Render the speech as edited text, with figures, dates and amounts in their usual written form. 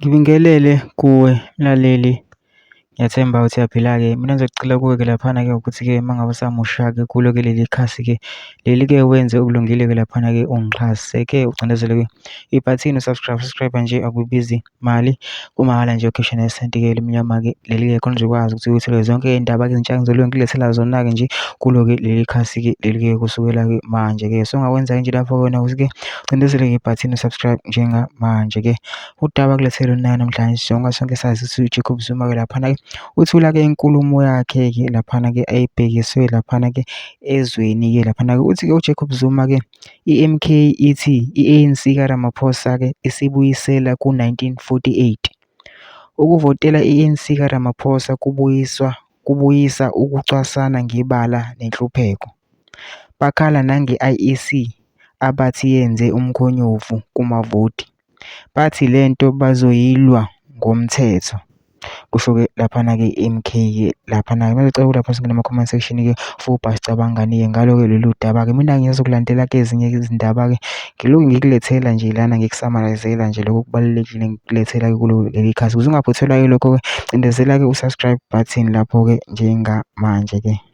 Ngibingelele kuwe mlaleli, ngiyathemba ukuthi uyaphila-ke. Mina engizocela kuwe-ke laphana-ke ukuthi-ke uma ngabe usamusha-ke kulo-ke leli khasi-ke leli-ke wenze okulungile-ke laphana-ke ungixhase-ke ucindezele-ke ibhathini subscribe nje akubizi mali, kumahhala nje ukhishwa nesenti-ke elimnyama-ke leli-ke khona uzokwazi ukuthi uthole zonke iy'ndaba-ke ezintsha engizolokhu ngilethela zona-ke nje kulo-ke leli khasi-ke leli-ke kusukela-ke manje-ke. So ongakwenza-ke nje lapho wena ukuthi-ke ucindezele-ke ibhathini subscribe njengamanje-ke. Udaba kulethele nayo namhlanje sonke sonke sazi ukuthi uJacob Zuma-ke laphana-ke uthula-ke inkulumo yakhe-ke laphana-ke ayibhekiswe laphana-ke ezweni-ke laphana-ke uthi-ke uJacob Zuma-ke i-MK ithi i-ANC kaRamaphosa-ke isibuyisela ku-1948. Ukuvotela i-ANC kaRamaphosa kubuyisa ukucwasana ngebala nenhlupheko. Bakhala nange-IEC abathi yenze umkhonyovu kumavoti. Bathi lento bazoyilwa ngomthetho. Kusho-ke laphana-ke i-MK-ke laphana-ke masicela lapha singena ama-comment section-ke futhi basicabangani-ke ngalo-ke lolu daba-ke. Mina ngiyazokulandela-ke ezinye izindaba-ke ngilokhu ngikulethela nje lana ngikusamarayiζela nje lokho kubalulekile ngikukulethela-ke kulo leli khasi. Ukuze ungaphuthelwa yilokho-ke cindezela-ke u-subscribe button lapho-ke njengamanje-ke.